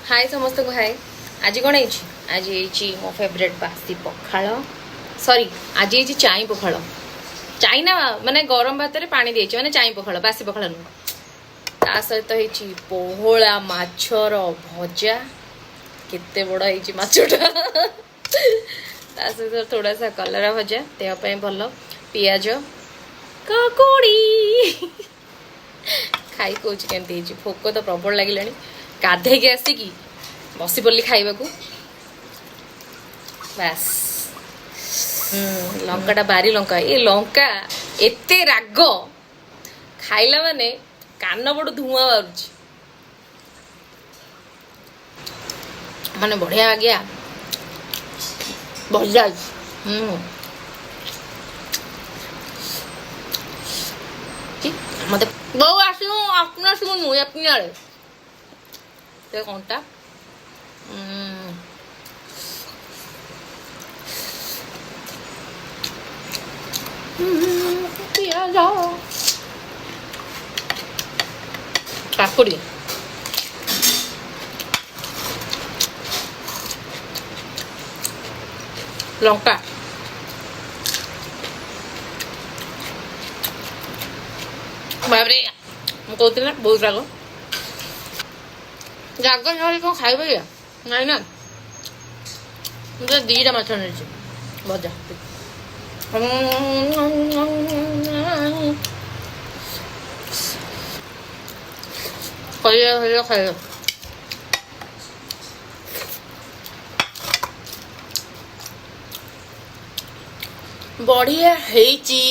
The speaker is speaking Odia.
ହାଏ ସମସ୍ତଙ୍କୁ, ହାଏ। ଆଜି କ'ଣ ହେଇଛି? ଆଜି ହେଇଛି ମୋ ଫେଭରେଟ୍ ବାସି ପଖାଳ। ସରି, ଆଜି ହେଇଛି ଚାଇଁ ପଖାଳ। ଚାଇଁ ନା, ମାନେ ଗରମ ଭାତରେ ପାଣି ଦେଇଛି, ମାନେ ଚାଇଁ ପଖାଳ, ବାସି ପଖାଳ ନୁହଁ। ତା ସହିତ ହେଇଛି ପୋହଳା ମାଛର ଭଜା। କେତେ ବଡ଼ ହେଇଛି ମାଛଟା! ତା ସହିତ ଥୋଡ଼ା ସା କଲରା ଭଜା, ଦେହ ପାଇଁ ଭଲ, ପିଆଜ, କାକୁଡ଼ି। ଖାଇ କହୁଛି କେମିତି ହେଇଛି। ଭୋକ ତ ପ୍ରବଳ ଲାଗିଲାଣି, ଗାଧେଇକି ଆସିକି ବସି ପଡ଼ିଲି ଖାଇବାକୁ। ବାସ୍, ଲଙ୍କାଟା ବାରି ଲଙ୍କା। ଏ ଲଙ୍କା ଏତେ ରାଗ, ଖାଇଲା ମାନେ କାନ ବଡ଼ ଧୂଆଁ ବାହାରୁଛି। ମାନେ ବଢିଆ ଆଜ୍ଞା ଭଜା ଅଛି। ମତେ ବୋଉ ଆସିବୁ, ଆପଣ ଶୁଣୁ ଏପିଆଳେ ସେ କଣ୍ଟା। ପିଆଜ, କାକୁଡ଼ି, ଲଙ୍କା। ବାବରେ, ମୁଁ କହୁଥିଲି ନା, ବହୁତ ରାଗ। ରାଗ ନହେଲେ କଣ ଖାଇବ କି? ନାଇଁ ନା। ମୁଁ ତ ଦିଟା ମାଛ ନେଇଛି ଭଜା। ଖାଇବା ଖାଇବା ଖାଇବା। ବଢିଆ ହେଇଛି।